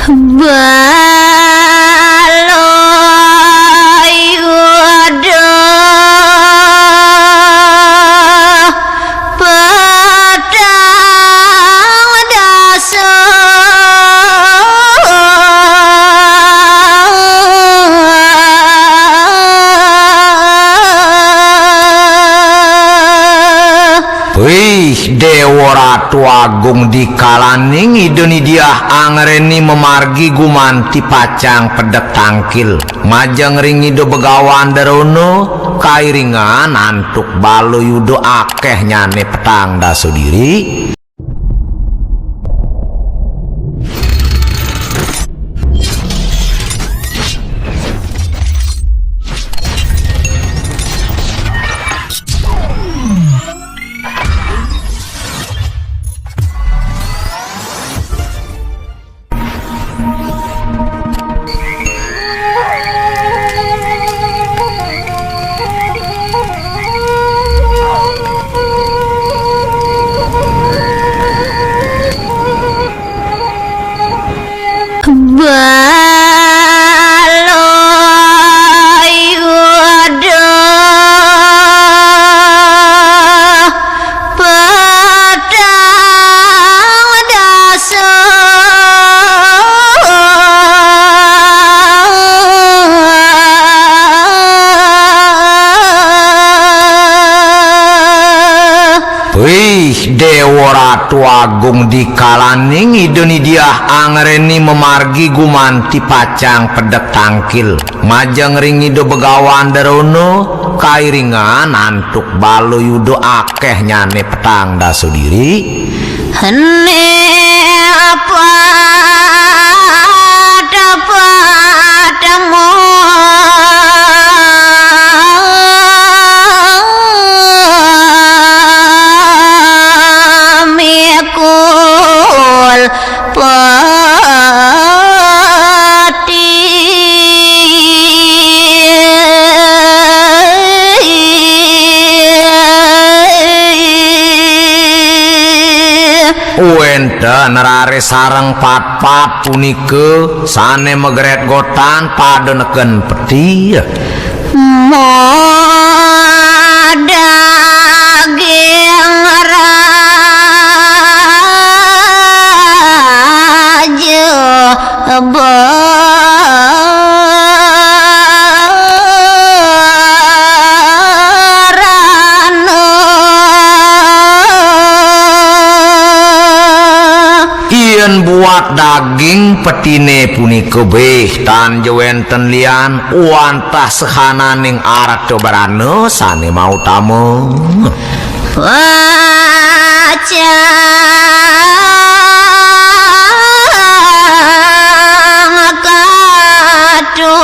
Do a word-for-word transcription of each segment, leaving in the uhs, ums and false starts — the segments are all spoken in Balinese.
Baluyuda petang dasa. Wih, Déwa Ratu Agung, dikalaning Ida Ni Diah Anggreni mamargi gumanti pacang pedek tangkil. Majeng ring Ida Begawan Drona, kairingan antuk baluyuda akéhnyané petang dasa diri. Baluyuda petang dasa. Wih, Déwa Ratu Agung, dikalaning Ida Ni Diah Anggreni mamargi gumanti pacang pedek tangkil. Majeng ring Ida Begawan Drona, kairingan antuk baluyuda akéhnyané petang dasa diri. Né apa-apa temu mikul pati. Wénten raris sareng patpat punika sané magretgotan pada neken peti. Madaging raja barana. Yén buat daging petiné punika béh, tan ja wénten lian wantah sahananing arta barana sané mautama. Pacang katur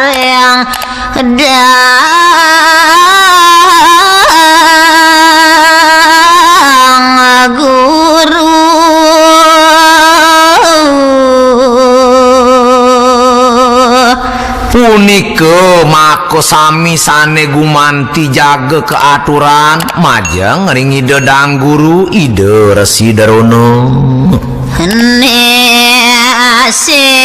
ring dang guru. Punika makasami sané gumanti jaga kaaturan majeng ring Ida Dang Guru, Ida Resi Drona. Né séwa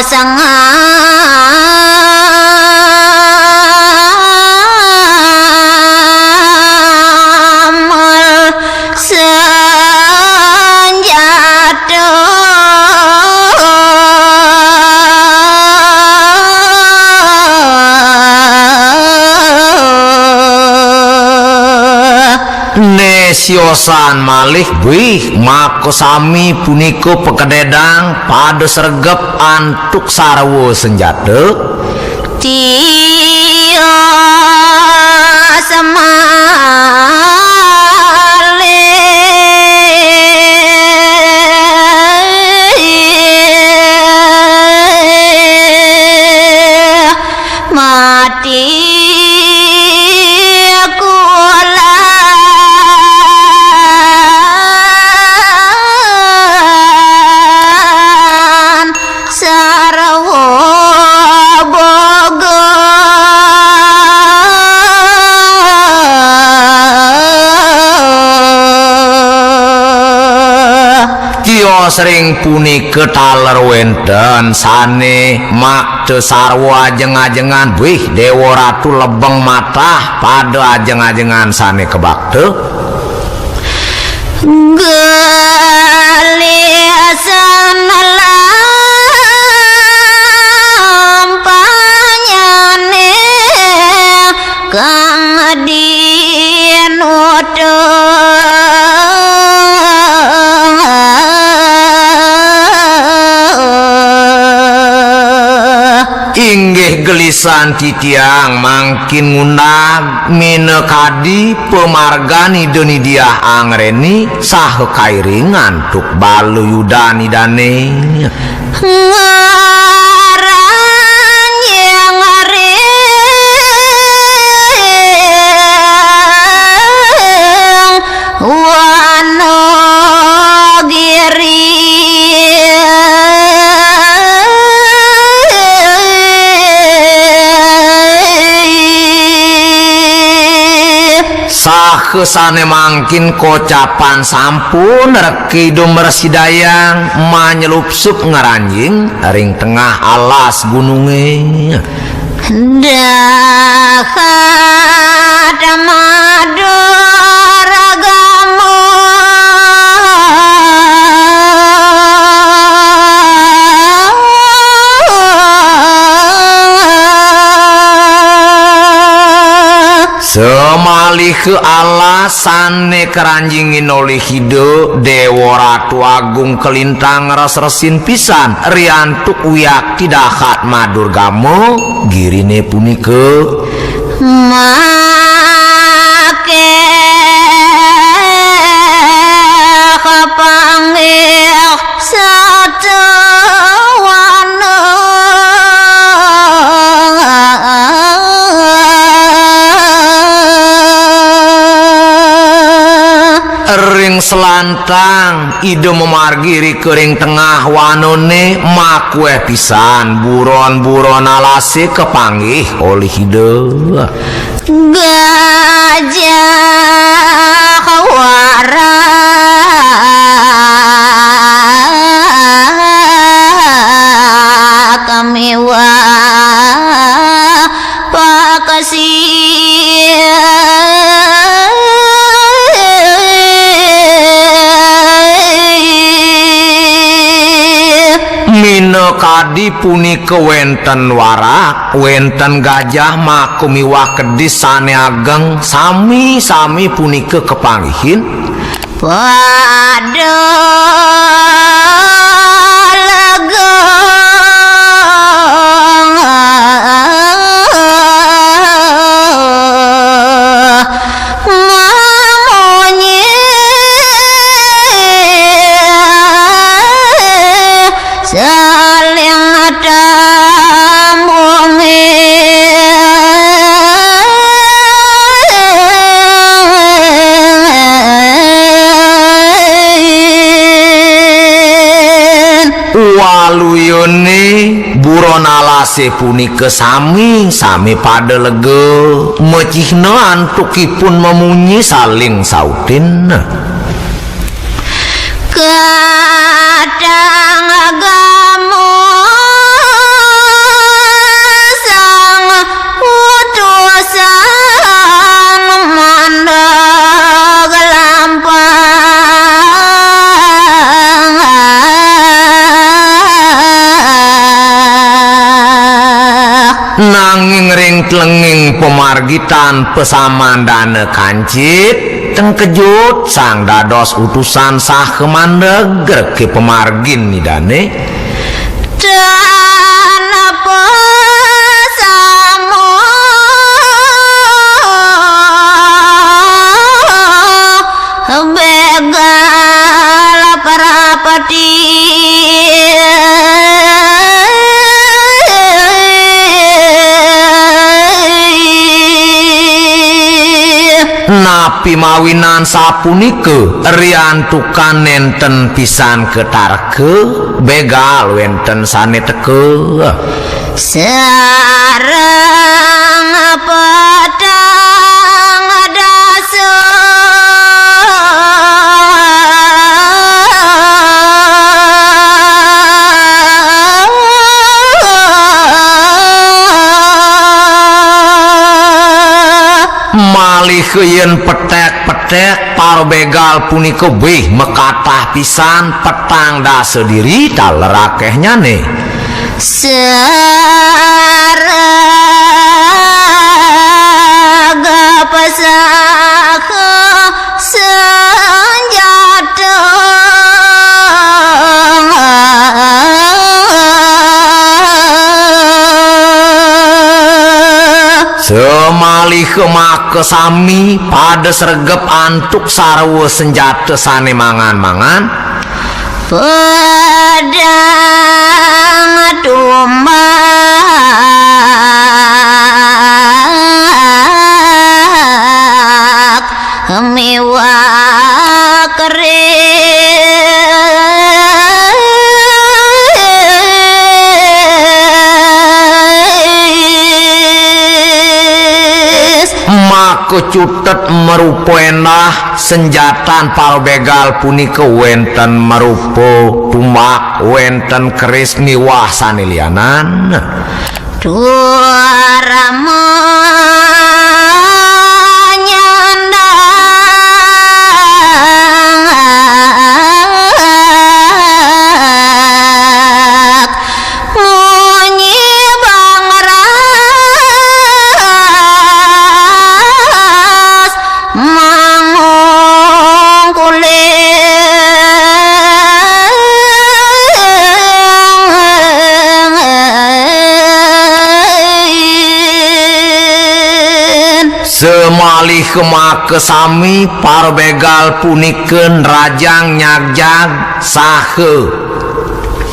sangamel sanjata. Né siosan malih, buih, makasami punika pakededang pada sregep antuk sarwa senjata. Tios malih mati kulan sarwa boga. Ring punika taler wénten sané makta sarwa ajeng-ajengan. Wih, Déwa Ratu lebeng matah pada ajeng-ajengan sané kabakta. Gelisan lampahnya nih kang dinutuh. Inggih gelisan titiang mangkin ngundang minakadi pamargan Ida Nidiah angréni saha kairing antuk bala yudan Idané. Ngaranyang ring Wonogiri. Saha sané mangkin kocapan sampun reki dumresidayang manyelupsup ngranjing ring tengah alas gunungé. Dahat Madura Gama. Samaliha alas sané karanjingin olih Ida, Déwa Ratu Agung kalintang resresin pisan riantuk wiakti dahat madurgama giriné punika. Makéh kapanggih satuwana. Ring selantang Ida mamargi rika ring tengah wanané, makuéh pisan buron-buron alasé kapanggih olih Ida. Gajah warak miwah paksi. Minakadi punika wénten warak, wénten gajah maka miwah kedis sané ageng, sami-sami punika kapanggihin. Pada lega mamunyi saling tambungi. Waluyané buron alasé punika sami-sami pada lega, macihna antukipun mamunyi saling sautin. Kadang agama sang utusan mandeg lampah. Nanging ring tlenging pamargi tan pasamandana kancit, tengkejut sang dados utusan saha mandeg reke pamargin Idané. Tan pasama begal prapati. Napi mawinan sapunika, riantukan nénten pisan katarka, begal wénten sané teka. Sareng petang dasa. Yen petek-petek, para begal punika bih makathah pisan, petang dasa diri taler akehnyané. Sarega pesaka senjata. Samaliha makasami pada sregep antuk sarwa senjata sané mangan-mangan. Pedang tumbak miwah keris. Maka cutet marupa éndah, senjatan para begal punika wénten marupa tumbak, wénten keris miwah sané lianan. Tuara manyandang munyi bangras mangungkuling. Samaliha makasami para begal punika nrajang nyagjag saha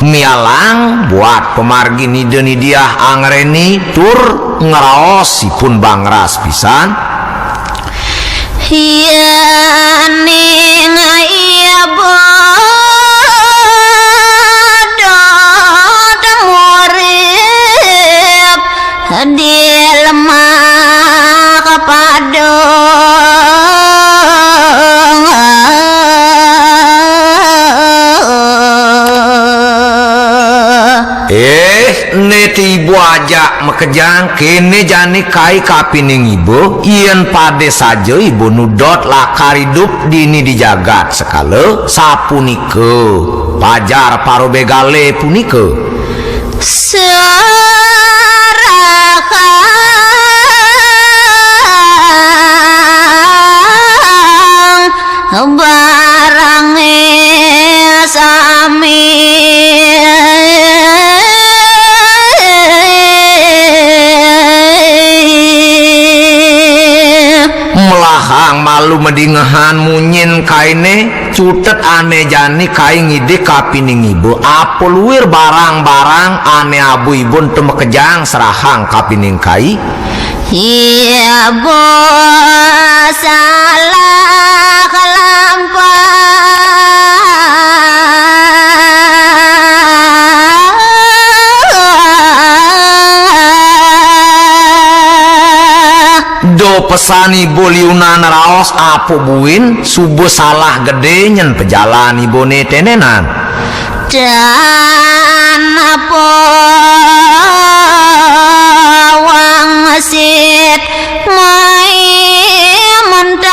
mialang buat pamargin Ida Nidiah Angréni tur ngraos ipun bangras pisan. Yéning ibu dot murip di lemah padung. Eh, né ti ibu ajak makejang, kéné jani kai kapining iba, yén padé saja iba nudot lakar idup dini di jagat sekala, sapunika pajar para begalé punika. Serahang barangé sami. Melahang malu madingehan munyin kainé, cutet ané jani kai ngidih kapining iba, apa luir barang-barang ané abu iba ento makejang serahang kapining kai. Ibu salah kalampah. Do pesan ibu liunan raos apa buin, suba salah gedé nyén pajalan ibuné ténénan. Dan apa wangsit mai mentang.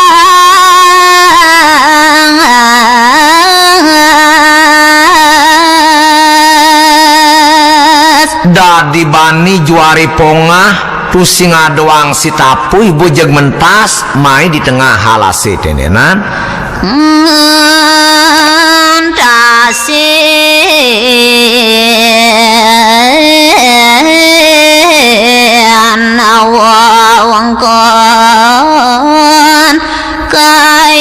Dadi bani juari pongah, tusing ada wangsit apa iba jeg mentas mai di tengah alasé ténénan. Ngentasi ana wewengkon kai.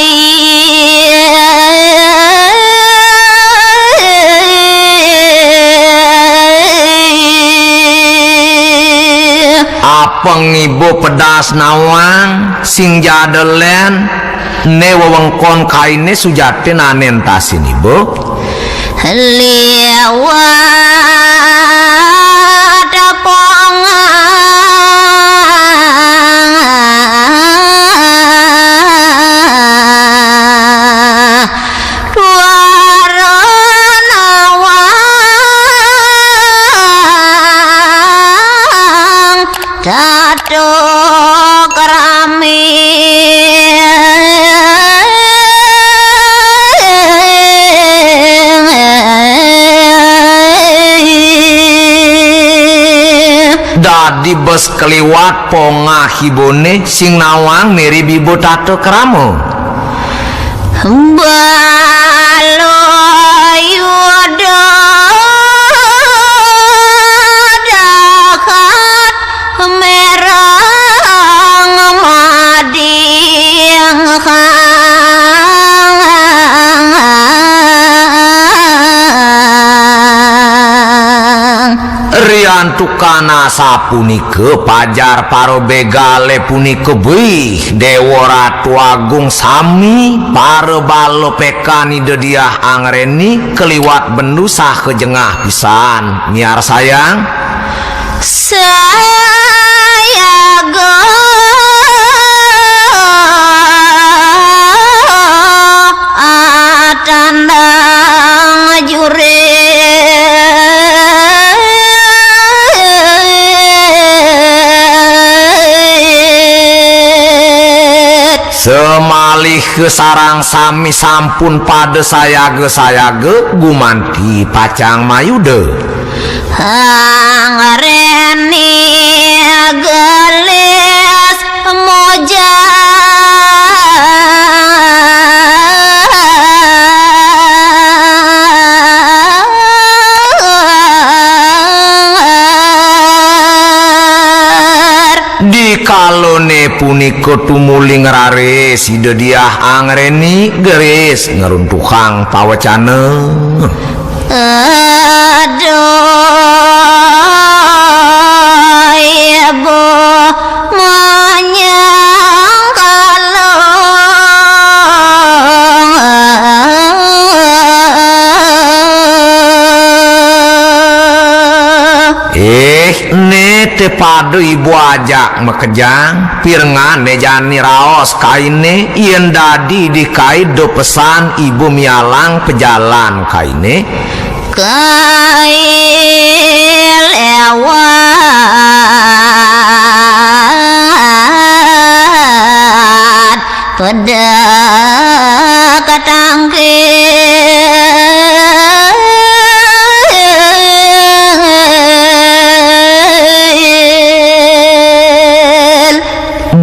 Apeng iba pedas nawang, sing jada lén, né wewengkon kainé sujatin ané entasin iba. Liwat pongah dua nawang. Dadung Kerami. Dadi bes kaliwat pongah ibune sing nawang mirib iba tata krama. Bala yuda dahat merang mading kang. Riantukan asapunika pajar para begale punika, bih, Dewa Ratu Agung sami para bala pekan Ida Diah Angreni kaliwat bendu saha jengah pisan miarsayang. Sayaga atandang jurit. Semalih sareng sami sampun pada sayaga-sayaga gumanti pacang mayuda. Angreni gelis mojang. Dikalane punika tumuli ngraris Ida Diah Angreni gelis ngruntuhang pawecana. Aduh, ibu manyang kalong. Ih, ne te pada ibu ajak makejang, pirengan ne jani raos kaine, yen dadi dikai do pesan ibu mialang pejalan kaine. Kai lewat pedek tangkil.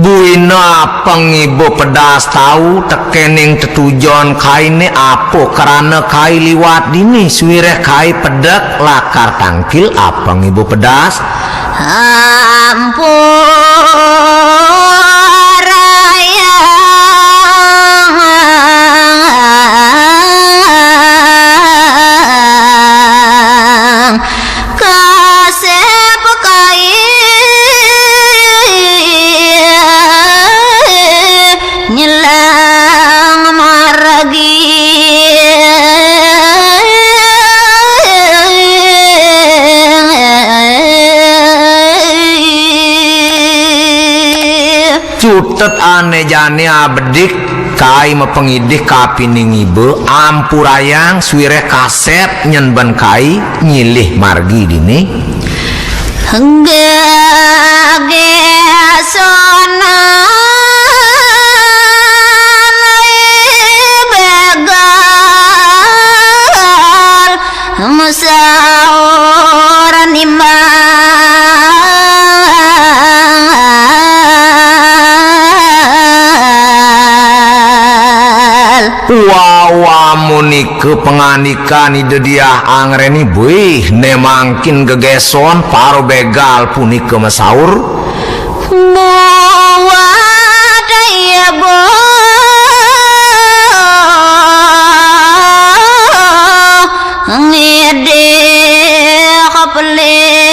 Buina apeng iba pedas tau tekening tetujon kaine, apa krana kai liwat dini, suireh kai pedek lakar tangkil apeng iba pedas. Ampurayang kasep kai nyelang margi. Cutet ane jani abedik kai mapangidih kapining iba, ampurayang suireh kasep nyen ben kai nyilih margi dini. Gegesonan begal masaur nimbal. Wawa munika pangandikan Ida Diah Angreni, buih, ne mangkin gegeson para begal punika masaur. Buat ibu ngidih pelih.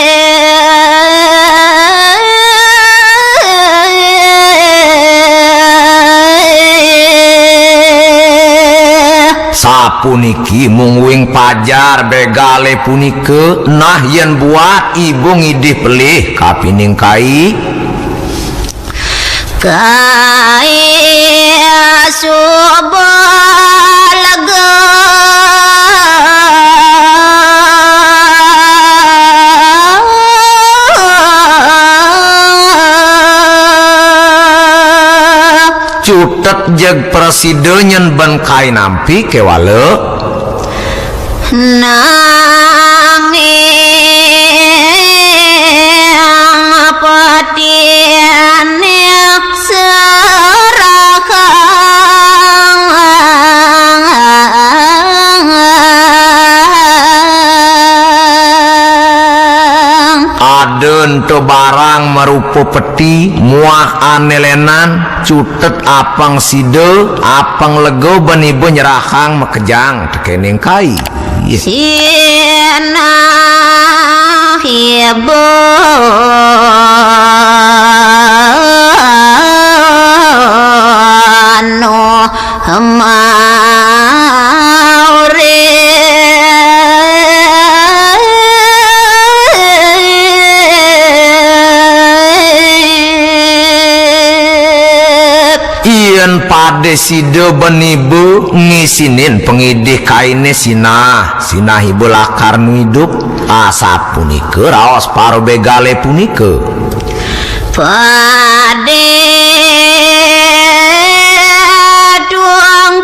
Sapuniki mungguing pajar begale punika, nah yen buat ibu ngidih pelih kapining kai. Kai suba lega. Jeg prasida nyen ben kai nampi kewala. Nanging patine serahang. Ada ento barang marupa peti muah anelenan, cutet apang sida, apang lega ben iba nyerahang makejang tekening kai. Sinah iba anu maurip. Yen pada sida ben iba ngisinin pangidih kaine sinah, sinah iba lakar nu idup, asapunika raos parabegale punika. Pade tungkang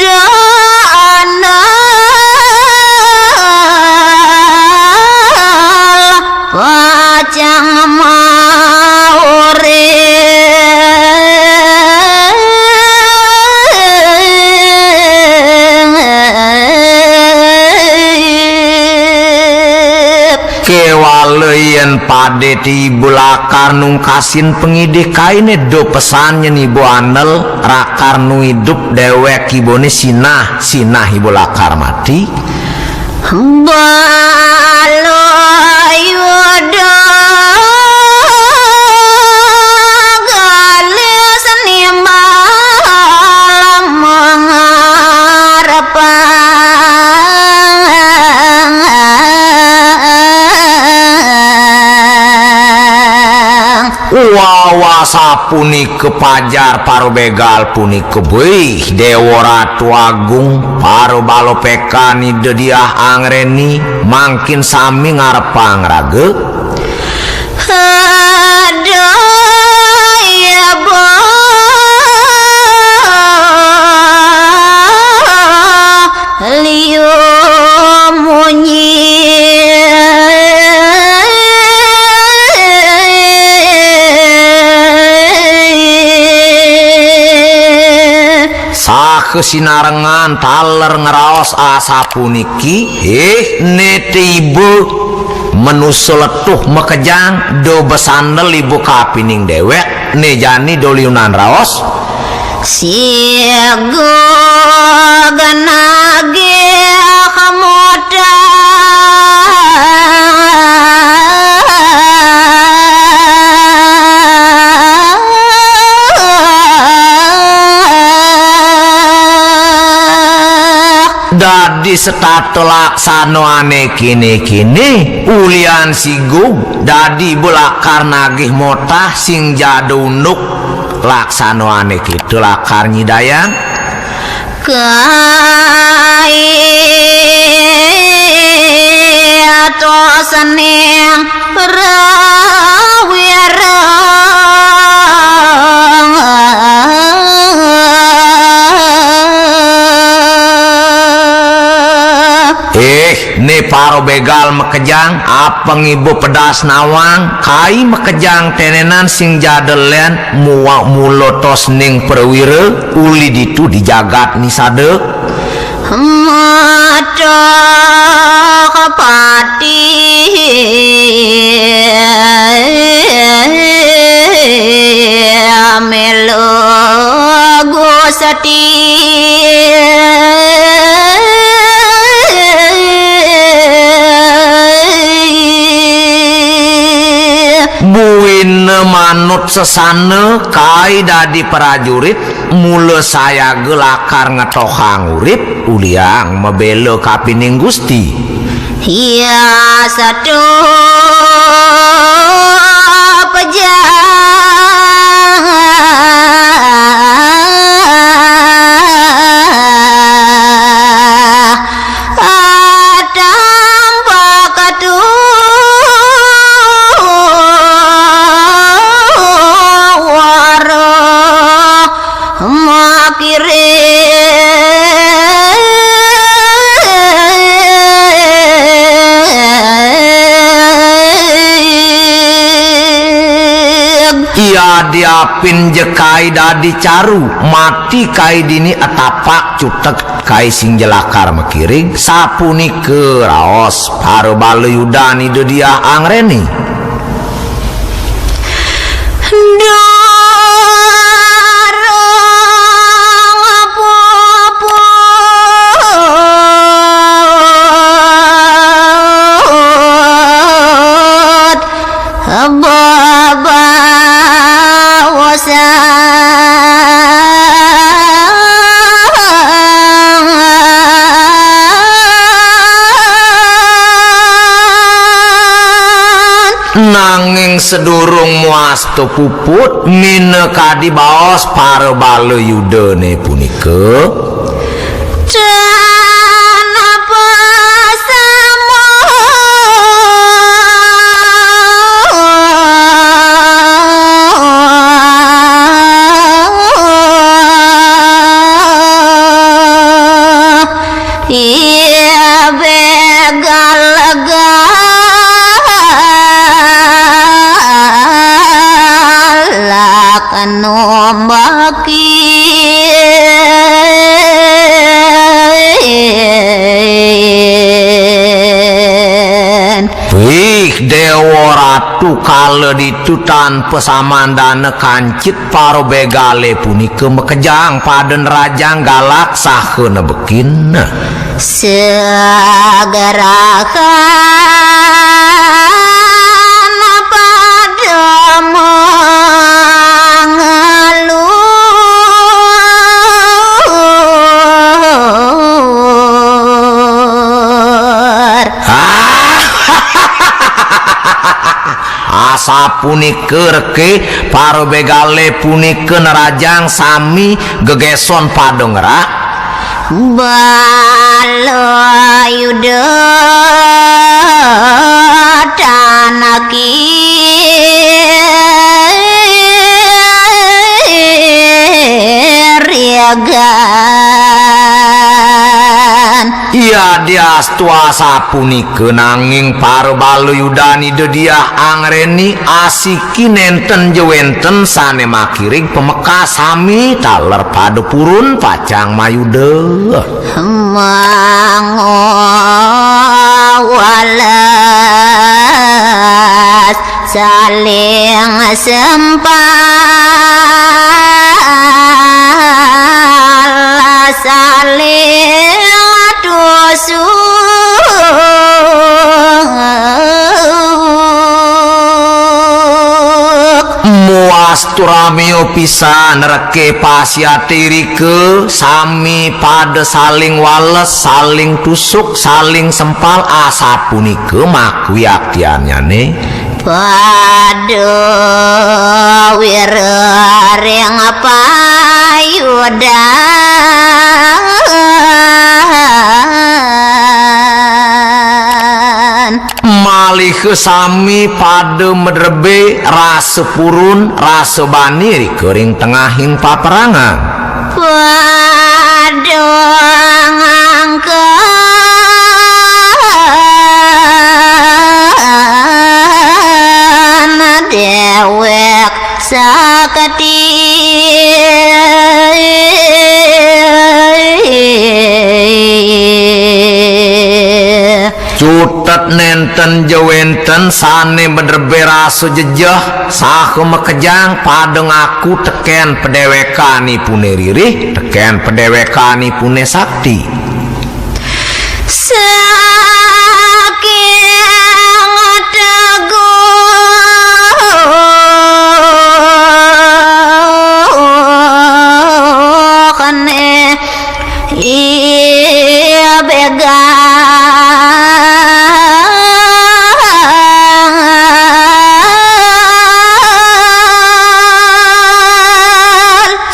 Danal pacang maurip. Kewala yen pade tiba lakar nungkasin pangidih kaine, da pesan nyen iba andel lakar nu idup dewek ibane sinah, sinah iba lakar mati. Bala Yuda galis nimbal mangarepang. Wawa sapunika pajar parabegal punika, beuih Dewa Ratu Agung, parabala pekan Ida Diah Angreni, mangkin sami ngarepang raga. Ada iba liu munyi. Saha sinarengan taler ngraos asapuniki, "Ih, ne tiba manusa letuh makejang, da besandel iba kapining dewek, ne jani da liunan raos." Siaga ganage hamota. Dadi setata laksana ane kene-kene, ulian sigug, dadi iba lakar nagih motah sing jada unduk, laksana ane kita lakar nyidayang. Kai atos ning rawireng. Eh, ne parabegal makejang, apang iba pedas nawang, kai makejang tenenan sing jada len mua mula tos ning prawira, uli ditu di jagat ni sada. Mata pati melu Gusti. Buina manut sesana kai dadi prajurit, mula sayaga lakar ngetohang urip, uliang mabela kapining Gusti. Iya satu pejah. Atam baka Diapin ja kai dadi caru, mati kai dini atapak cutet kai sing ja lakar makirig, sapunika raos para bala yudan Ida Diah angreni. Durung puput bebaosan. Nanging sadurung muasta puput, minakadi baos para bala yudane punika. Tanpa sama iya begal galak nombaki. Wih, Dewa Ratu, kala ditu tanpa samandana kancit para begale punika makejang pada nrajang galak saha nebekin. Segerakan pada mangalur. Ah. Asapunika reke para begale punika nrajang sami gegeson pada ngerak. Bala Yuda tanaki riagan. Iya diastu asapunika, nanging para bala yudan Ida Diah angreni asiki nenten ja wenten sane makirig pamekas sami taler pada purun pacang mayuda. Mangowalas saling sempal, saling tusuk. Muas turamio pisan reke pasiate irika, sami pada saling wales, saling tusuk, saling sempal, asapunika makwi aktiannyane. Pada wira ring payudan. Malih sami pada madrebe rasa purun, rasa bani rika ring tengahing paperangan. Pada ngangken dewek sakti. Cutet nenten ja wenten sane madrebe rasa jejeh saha makejang pada ngaku teken padewekanipune ririh, teken padewekanipune sakti. Saking teguhne iya begal.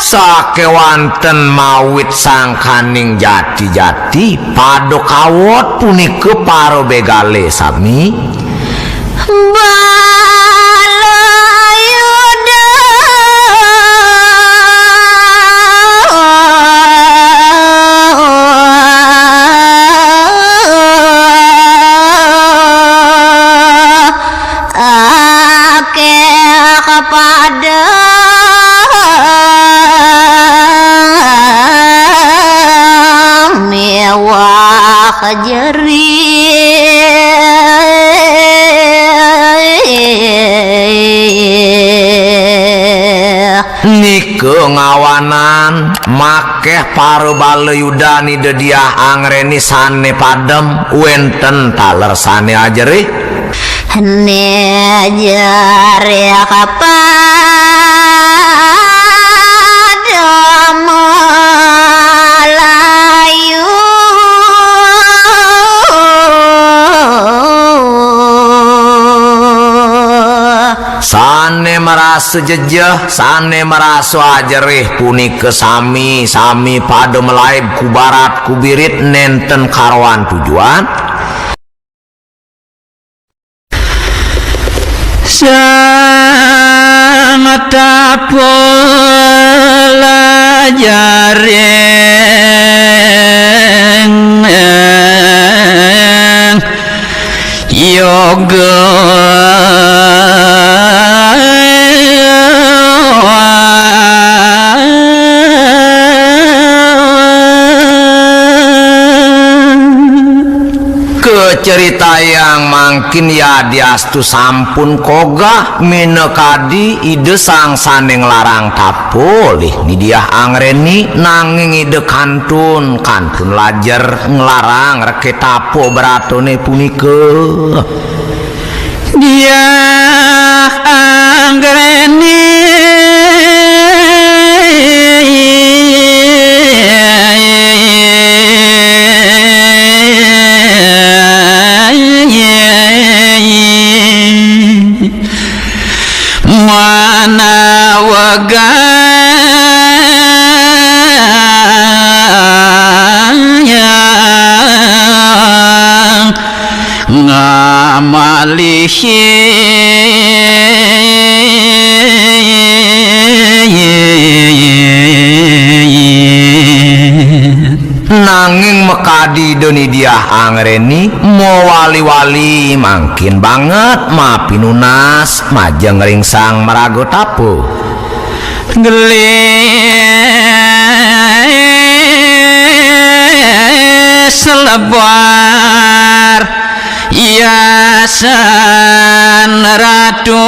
Sakewanten mawit sangkaning jati-jati, pada kawot punika para begale sami. Balayuda akeh kepada Nika ngawanan makéh para bala Yudane Ida Diah Angreni sané padem, wénten taler sané ajerih. Né ajerih kapada Melayu. Sané marasa jejeh, sané marasa ajerih punika sami-sami pada malaib kubarat kubirit nénten karuan tujuan. Sang tapul ajerih yoga. Kacaritayang mangkin yadiastu sampun kogah minakadi Ida Sang Sané Nglarang Tapa olih Ni Diah Angreni, nanging Ida kantun, kantun lajer nglarang reké tapa bratané punika. Diah Anggréni. Manawagayang ngamalihi. Nanging makadi Ida Ni Diah Angreni, mawali-wali mangkin banget mapinunas majeng ring Sang Maraga Tapa. Gelis lebar yasan ratu.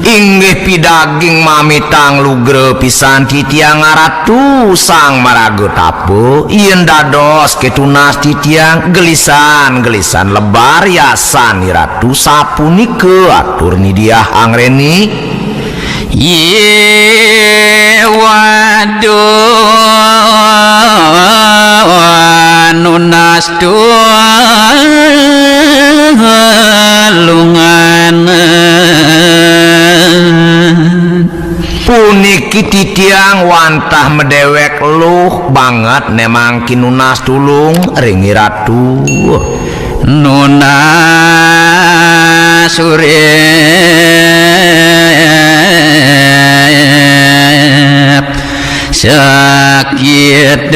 Inggih pidaging mamitang lugra pisan titiang Ratu Sang Maraga Tapa, yén dados ké tunas titiang gelisan-gelisan lebar yasan Ni Ratu sapunika atur Ni Diah Angreni. Yé waduh nunas tulungan. Puniki titiang wantah madéwék luh banget né mangkin nunas tulung ring Iratu. Nunas urip sakit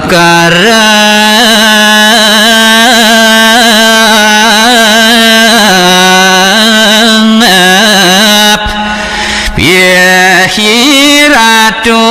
karep. Pihi Ratu.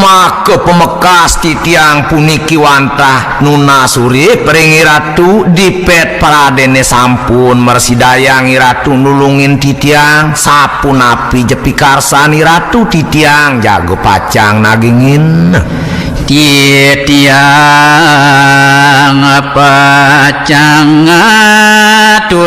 Maka pamekas titiang puniki wantah nunas urip ring Iratu, dipet pradéné sampun mresidayang Iratu nulungin titiang, sapunapi ja pikarsan Iratu titiang jaga pacang nagingin. Titiang pacang ngaturang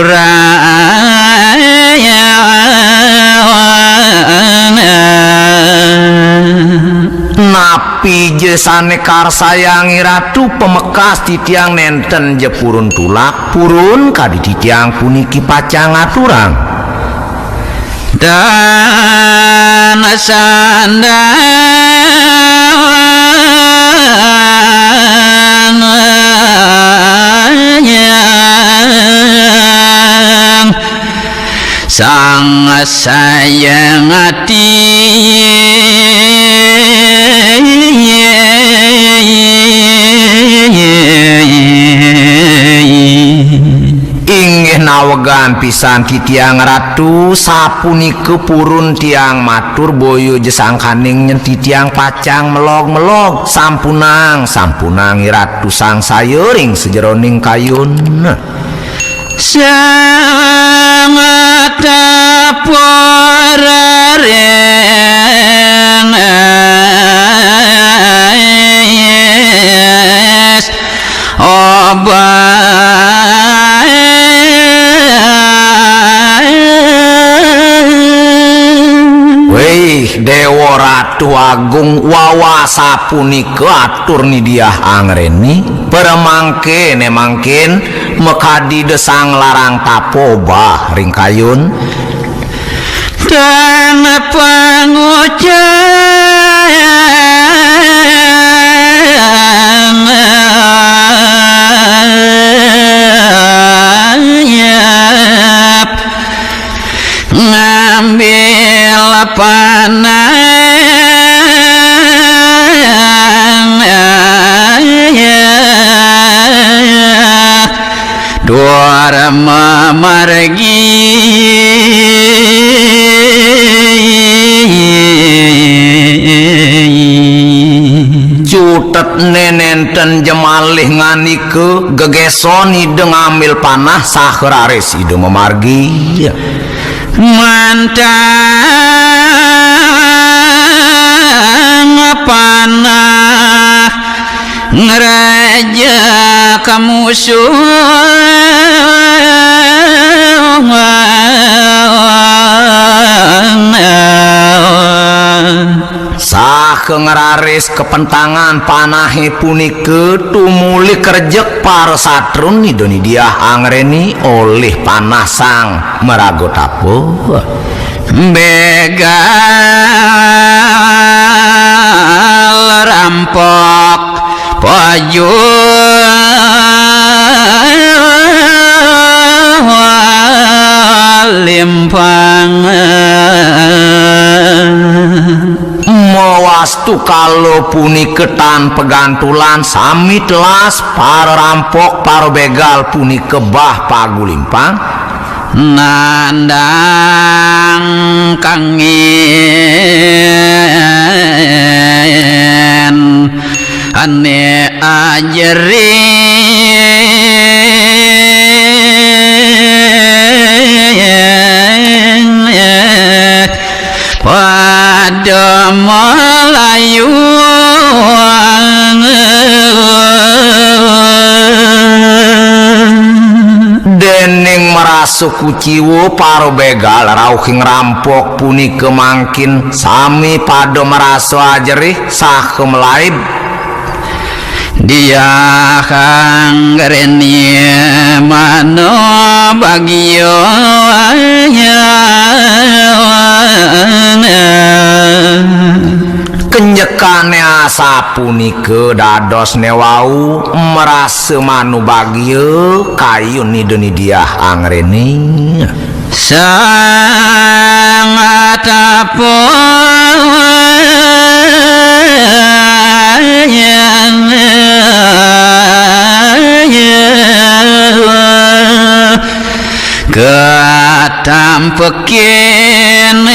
napi ja sané karsayang Iratu, pamekas titiang nénten ja purun tulak, purun kadi titiang puniki pacang ngaturang. Dan sandang sang sayang ati. Awegan pisan titiang Ratu, sapunika purun tiang matur, boya ja sangkaning nyen titiang pacang melog-melog. Sampunang, sampunang I Ratu sangsaya ring sajeroning kayun. Sangat purareng obah. Wih, Dewa Ratu Agung, wawa sapunika atur Ni Diah Angreni. Paramangkin, mangkin makadi desang larang tapa obah ring kayun. Tan pangucap ngambil panah. Duara mamargi. Cutetne nenten jemalih ngandika, gegeson Ida ngambil panah saha raris Ida mamargi. Mantang panah ngraja ka musuh. Saha ngraris kapentangan panahe punika tumuli krejek para satrun Ida Ni Diah Angreni olih panah sang maraga tapa. Begal rampok pajul limpang. Mawastu kala punika tan pagantulan, sami telas para rampok, para begal punika bah pagulimpang. Nandang kangin ane ajerih pada malayuang. Dening marasa kuciwa para begal rauhing rampok punika mangkin sami pada marasa ajerih saha malaib. Diah Angreni mano bagia. Kenjekane asapunika dadosne wau marasa manubagia kayun Ida Ni Diah Angreni. Sang tapa katampekin.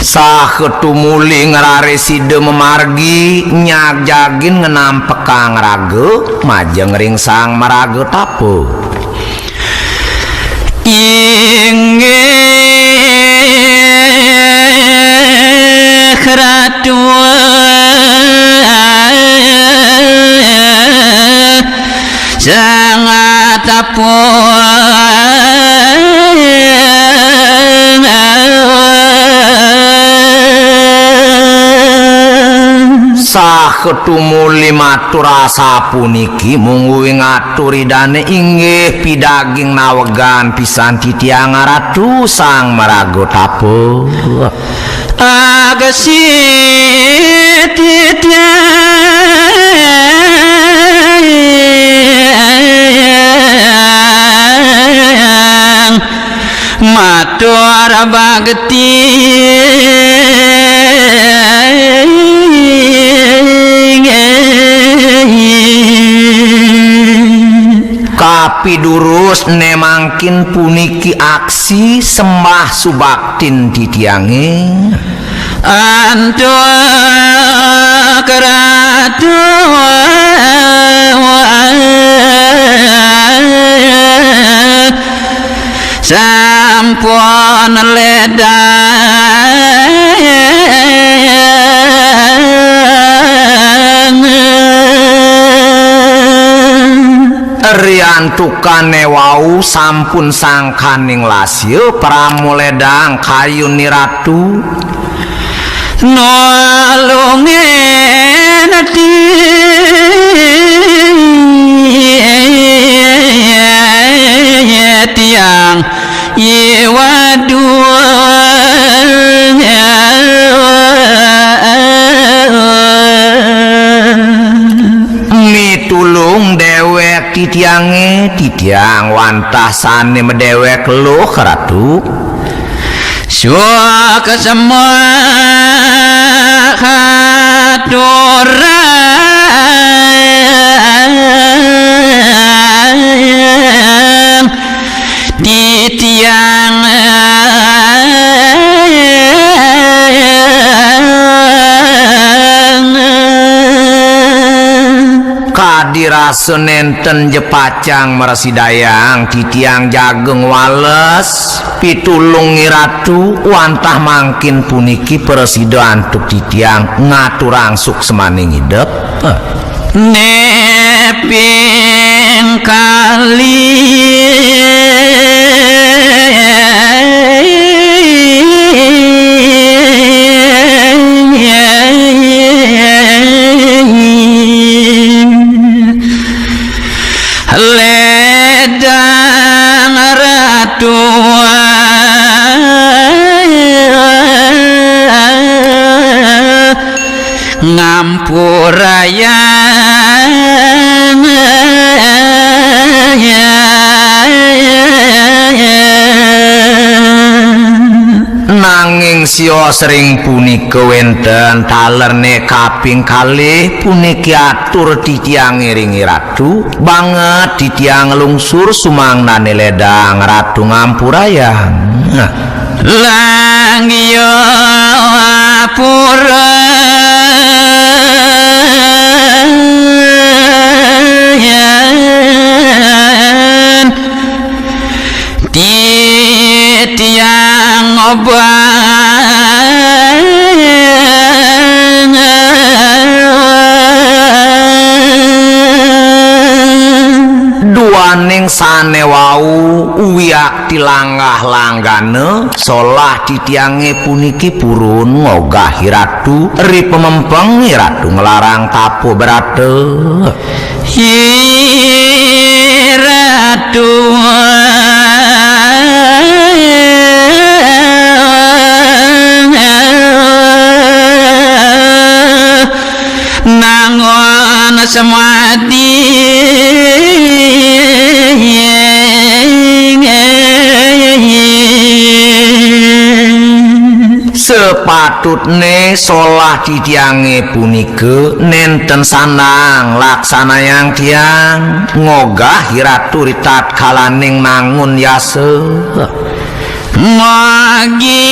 Saha tumuli ngraris Ida mamargi nyagjagin ngnampekang raga majeng ring sang maraga tapa. Inggih Ratu, sangat tapung. Saha tumuli matur asapuniki, mungguing atur Idane, inggih pidaging nawegan pisan titiang Ratu Sang Maraga Tapa. Agesi titiang matur bakti. Pidurus né mangkin puniki aksi sembah subaktin titiangé. Antuk Ratu sampun ledang. Riantukané wau sampun sangkaning lasya pramuledang kayun Ni Ratu. Nulungin titiang, ye waduh. Mitulung déwék titiangé, titiang wantah sané madéwék luh, Ratu. Suksma katurang titiang. Kadi rasa nénten ja pacang mrasidayang titiang jaga ngwales pitulung Ni Ratu, wantah mangkin puniki prasida antuk titiang ngaturang suksmaning idep. Néping kalih. Ledang Ratu ngampurayang. Nanging sios ring punika wénten talerné kaping kalih, puniki atur titiang ring Ratu, banget titiang nglungsur sumangdané ledang Ratu ngampurayang. Langya pura titiang obang. Duaning sané wau wiakti langgah-langgana, solah titiangé puniki purun ngogah Ratu, ri pamempeng Ratu nglarang tapa brata. Hi Ratu nangun semadi. Sepatutné solah titiangé punika nénten sandang laksanayang tiang, ngogah Ratu ritatkalaning nangun yasa. Magi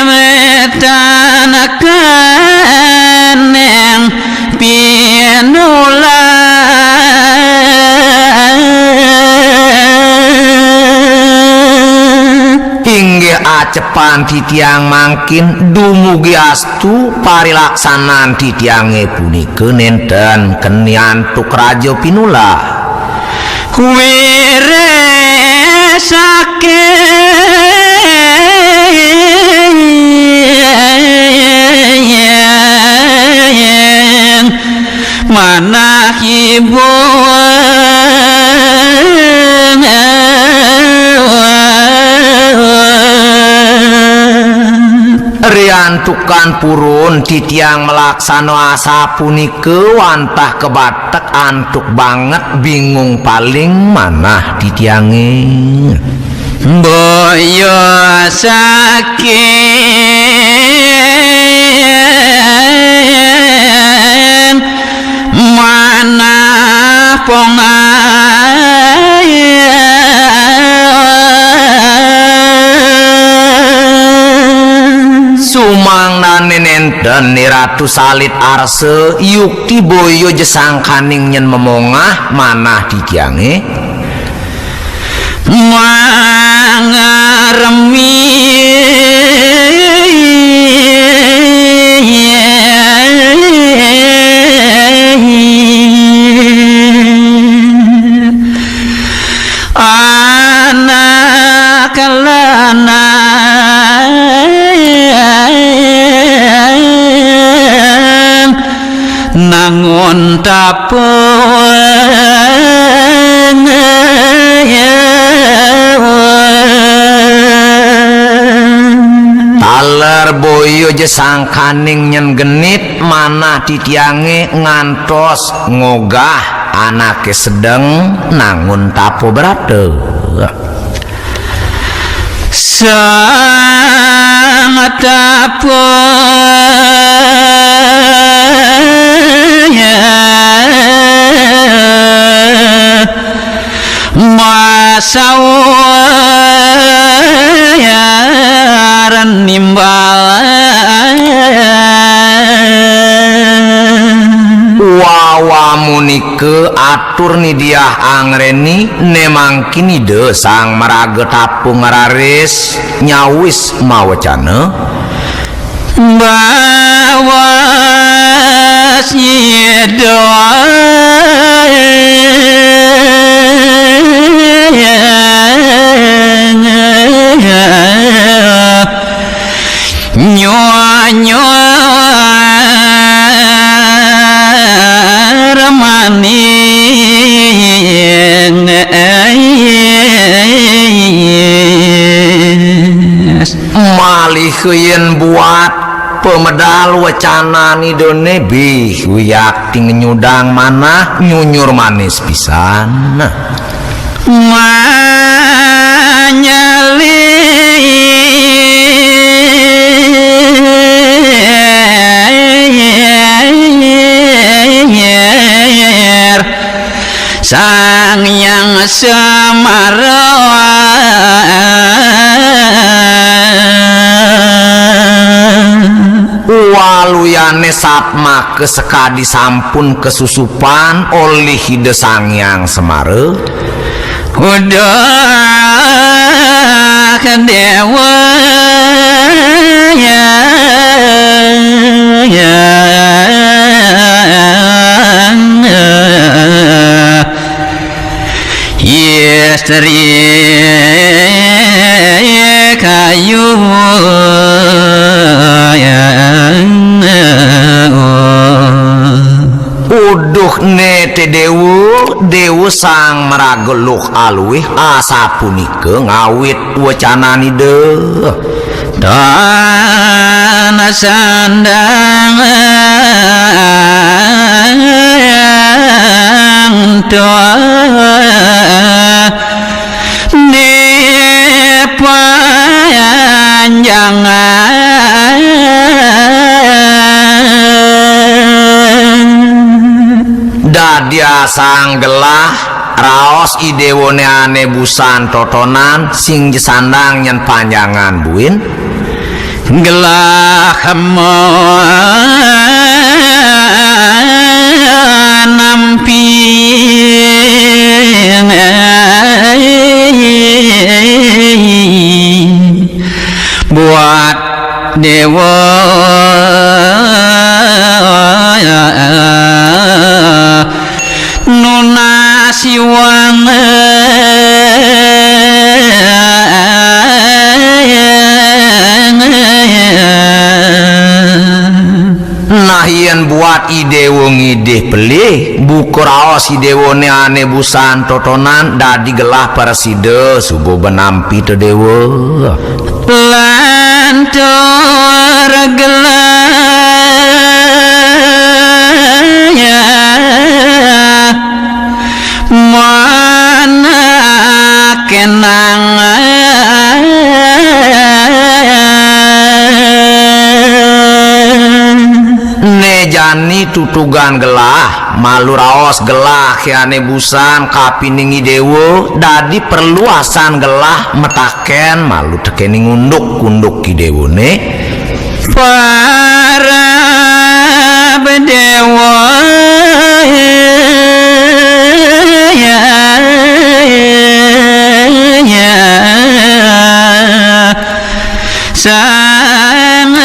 metan kaneng pinulah. Inggih acepan titiang mangkin dumugi astu parilaksanan titiangé punika nénten keni antuk raja pinulah. Wirésaken manah ibu. Riantukan purun titiang malaksana asapunika wantah kabatek antuk banget bingung paling manah titiangé. Boya saking manah pongah. Eni Ratu Salit Arsa, yukti boya ja sangkaning nyen memongah manah titiange. Mangaremi anak lanang nangun tapung. Taler boya ja sangkaning nyen genit manah titiange ngantos ngogah anake sedeng nangun tapa brata. Sang tapa masawayar nimbal. Wawa munika atur Ni Diah Angreni, ne mangkin Ida Sang Maraga Tapa ngraris nyawis mawecana. Bawas nyidang nyunyur maning. Malih yen buat pamedal wecanane dene bih wiakti nyudang manah nyunyur manis pisan. Manyali Sang Hyang Semara. Waluyane satmaka sakadi sampun kasusupan olih Ida Sang Hyang Semara. Uduh Dewa. Istri kayu. Uduh ne te Dewa, Dewa Sang Maraga Luh Aluih asapunika ngawit wecanan Ida. Tan sandang tuah ne panjangan. Dadi asang gelah raos I Dewane ane busan totonan, sing ja sandang nyen panjangan buin. Gelah manamping buat Dewa. Nunas iwang. Nah, yen buat I Dewa ngidih pelih, buka raos I Dewane ane busan totonan, dadi gelah prasida suba benampi te Dewa. Lantur gelah manah kenang. Ne jani tutugan gelah, malu raos gelah ane busan kapining I Dewa, dadi perlu asan gelah mataken malu tekening unduk-unduk I Dewane. Para Déwa sangang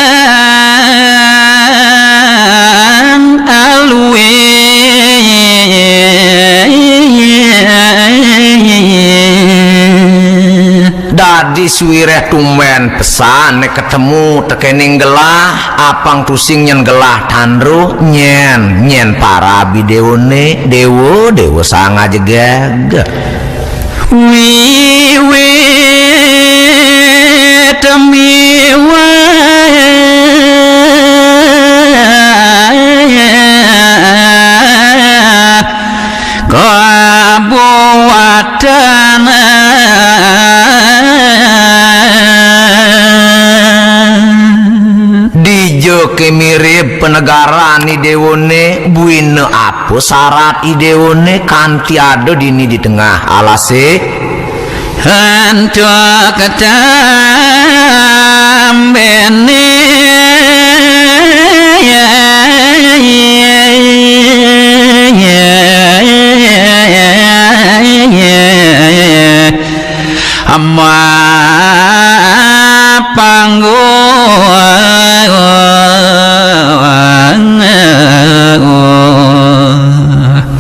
alwi. Dadi suwiréh tumbén pesan né ketemu tekéning gelah, apang tusing nyén gelah tandruh, nyén, nyén parab i déwané, déwa, déwa sang ajegég. Wiwit miwah kabuatan. Dija ké mirib panegaran i déwané, buina apa sarat i déwané kanti ada dini di tengah alasé? Antuk tambéné ama panggung.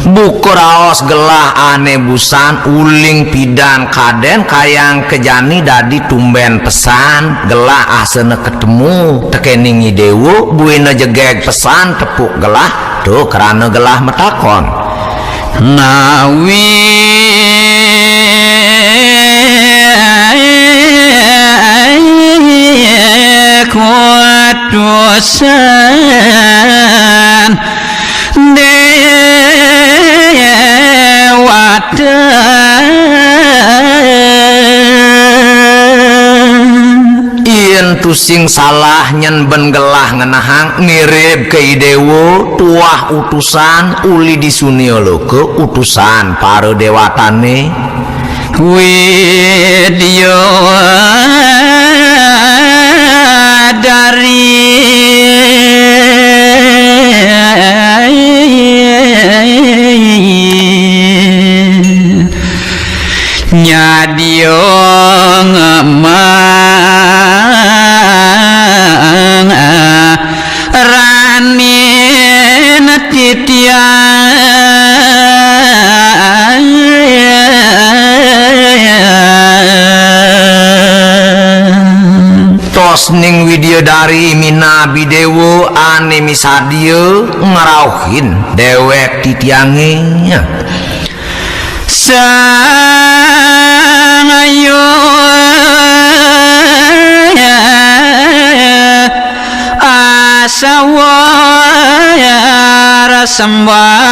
Buka raos gelah ané busan uling pidan kadén kayang ka jani dadi tumbén pesan gelah asana ketemu tekéning i déwa buina jegég pesan tepuk gelah tu krana gelah matakon. Nawi kuatusan déwata. Yén tusing salah nyén ben gelah ngenahang mirib ké i déwa tuah utusan uli di sunia loka utusan para déwatané. Widyadari nyadya ngamang ranin titiang. Tos ning Widyadari minab i déwa ané misadia ngrauhin déwék titiangé. Sang Ayu Asawa rasembah.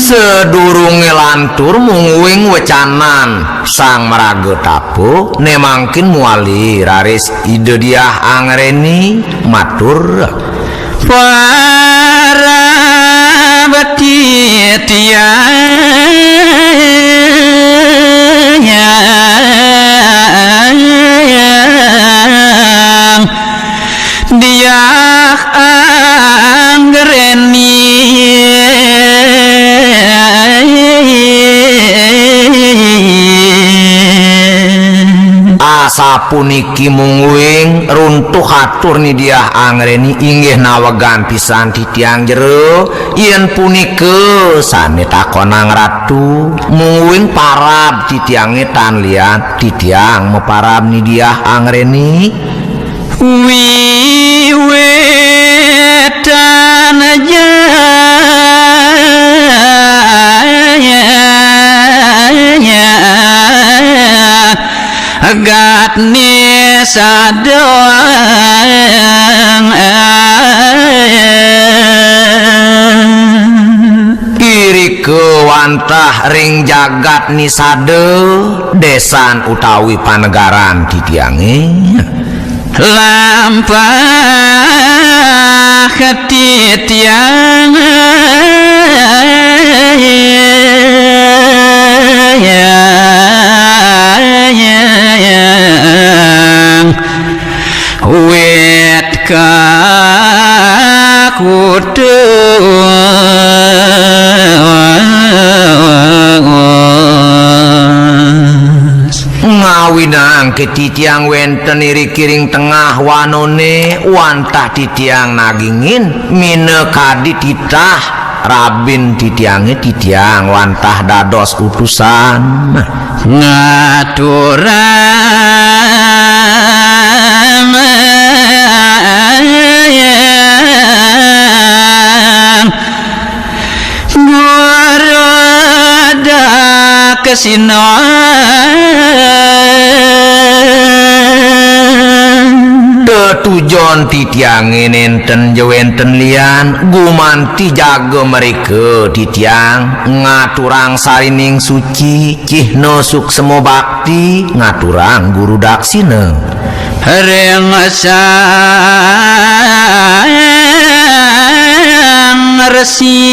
Sadurungé lantur mungguing wecanan Sang Maraga Tapa, né mangkin muali raris Ida Diah Angréni matur. Parab titiang Diah Anggreni. Asapuniki mungguing runtuh atur Ni Diah Anggreni inggih nawegang pisan titiang jero. Yén punika sané takonang Ratu, mungguing parab titiangé tan lian titiang maparab Ni Diah Anggreni. Wiwitan jaya gatni sadang. Irika wantah ring jagat Nisada, désan utawi panegaran titiangé. Lampah titiang Kakutus. Ngawinang ké titiang wénten irikiring tengah wanoné, wantah titiang nagingin, minakadi titah rabin titiangé, titiang wantah dados utusan. Ngaturang guru daksina. Tetujon titiangé nénten ja wénten lian, gumanti jaga mrika titiang ngaturang sarining suci, cihna suksma bakti, ngaturang guru daksina. Ring Sang Resi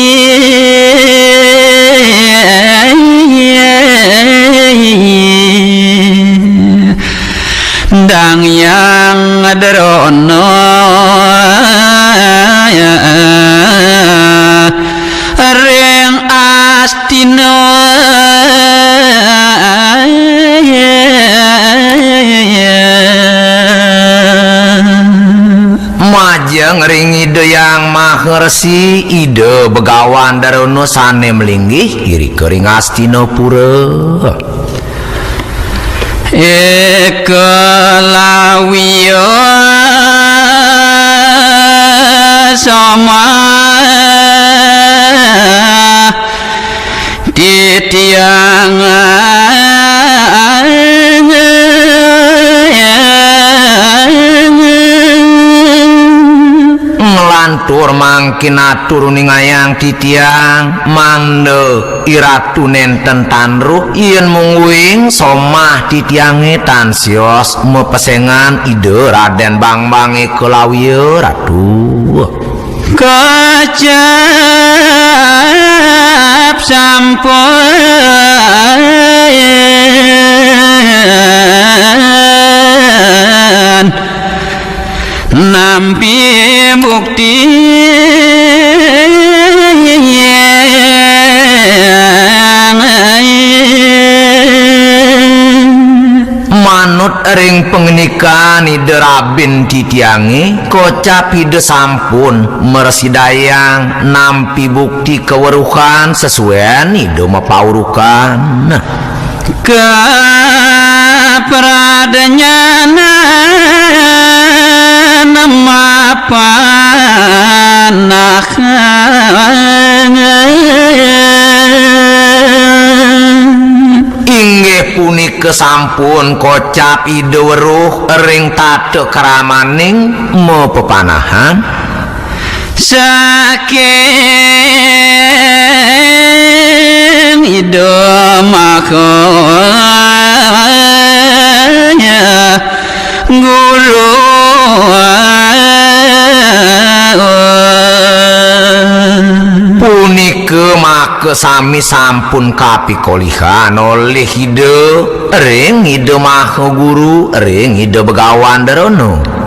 Dang Hyang Drona ring Astina. Majeng ring Ida Hyang Maha Resi, Ida Begawan Drona sané malinggih irika ring Astinapura. Ékalawya samah titiang. Nglantur mangkin atur uningayang titiang, mangda Iratu nénten tan ruh, yén mungguing somah titiangé tan sios mapesengan Ida Radén Bangbang Ékalawya, Ratu. Kocap sampun nampi bukti. Manut ring pangandikan Ida Rabin titiangé, kocap Ida sampun mrasidayang nampi bukti kaweruhan sasuén Ida mapaurukan. Kapradnyanan mapan. Inggih punika sampun kocap Ida weruh ring tata kramaning mapepanahan. Saking Ida Maha Guru. Punika maka sami sampun kapikolihan olih Ida ring Ida Maha Guru, ring Ida Begawan Drona.